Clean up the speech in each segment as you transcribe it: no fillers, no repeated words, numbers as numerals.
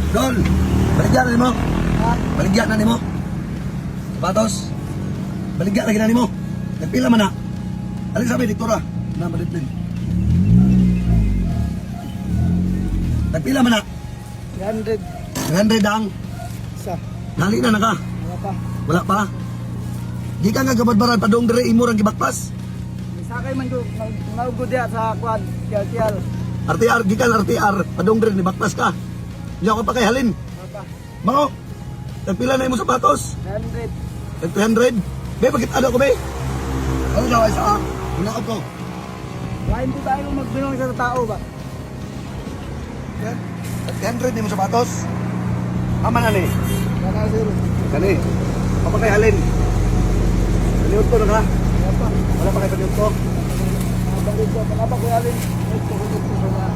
Dol, baligya na nimo. Ha? Baligya na nimo. Sapatos. Baligya lagi na nimo. Nagpila man na. Alin sabi dito ra? Na malitlin. Nagpila man na. 300. 300 ang. Isa. Nali na naka. Wala pa. Wala pa. Di ka nga gabadbaran padung dire imo rang gibakpas. Sakay man ko naugod diha sa kwan, tiyal-tiyal. RTR gikan RTR padung dire ni bakpas ka. Nya ko pa kay halin. Wala pa. Mao. Nagpila na imo sapatos. 300. Nag 300. Be, bakit ano ko be? Ano daw ay sa una ko. Lain po tayo magbinong sa tao ba? 300 ni mo sapatos. Ama na ni. Wala sir. Kani. Ako kay halin. Paniud to na ka. Wala pa. Wala pa kay paniud to. Nabalik ko, wala pa ko alin. Ito ko dito sa mga.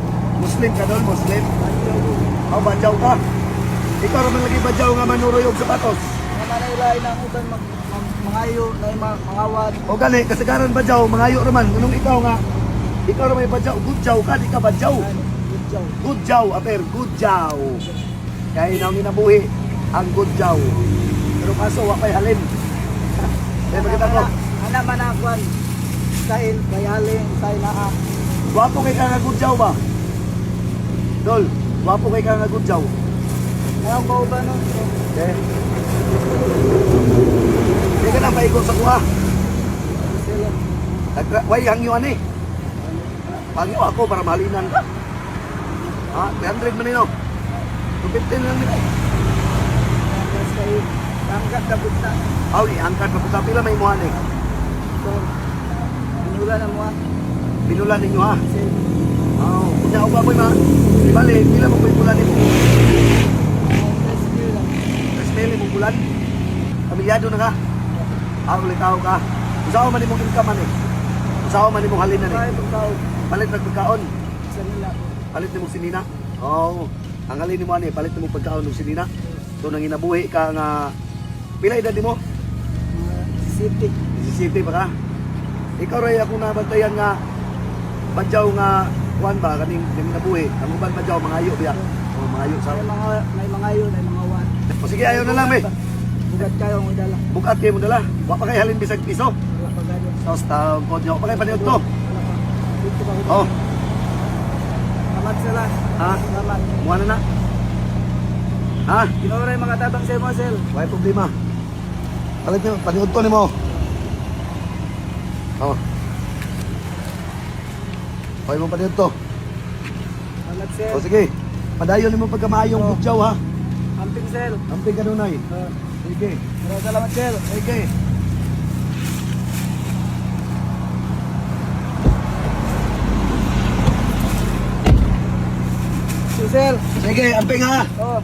Muslim ka doon, Muslim. Aw badyaw ka. Ikaw ra man lagi badyaw nga manuroy og sapatos. Nga na ilain ang uban mag mangayo na mangawad. O gani kasagaran badyaw mangayo ra man nganong ikaw nga ikaw ra may badyaw, good jaw ka, di ka badyaw. Good job. Good jaw, aper, good jaw. Kaya naong inabuhi ang good jaw. Pero kaso wa pa'y halin. Kaya makita ko, Ana man ang kwan. Style, bayalin, style na ah. gwapo kay ka nga good jaw ba? Dol, gwapo kay ka nga good jaw. Ayaw ko ba no? Okay. Di ka na paigo sa kuha. Sila. Way hangyo ani. Pangyo ako para malinan ka. Ha, 300 man nino. 215 lang nila. Yes, kay angkat na punta. Aw, iangkat pa puta pila may imuha ni. So, binula na mo ah. Pinulan ninyo ha. Sir, Aw, kunya og baboy ma. Di bale, pila mo ko'y bulan nimo? rescue lang. Tres mil imong bulan. Pamilyado na ka. Aw, litaw ka. Usawa man imong income man eh. Usawa man imong halin na ni. Kaya pagkaon Palit nag pagkaon. sa nila. Palit nimong sinina. Oo. Ang halin nimo ani, palit nimong pagkaon og sinina. So nanginabuhi ka nga pila edad nimo? Mga city. 17 pa ka. Ikaw ray ako nabantayan nga badyaw nga kuan ba kaning nanginabuhi. Ang uban badyaw mangayo biya. Oh, mangayo sa. May mga yun, may mga wan. O sige, ayaw na lang eh. Bugat kayo ang idala. Bukat kayo mo dala. Wa pa kay halin bisag piso. Wala pa ganyan. Sos taong kod nyo. Pa kay paniud to. Wala pa. Dito pa ko. Oh, Salamat sila. ha? Salamat. Muha na na. Ha? Ginoo rin mga tabang sa mo, sir. Wala problema. Palit nyo, paniud to nimo. Oh. Okay mo paniud to. Salamat, sir. O sige. Padayon nimo pagkamaayong Oh. bugyaw ha. Amping, sir. Amping kanunay. Sige. Maraming salamat, sir. Sige. Si sir. Sige, amping ha. Oh.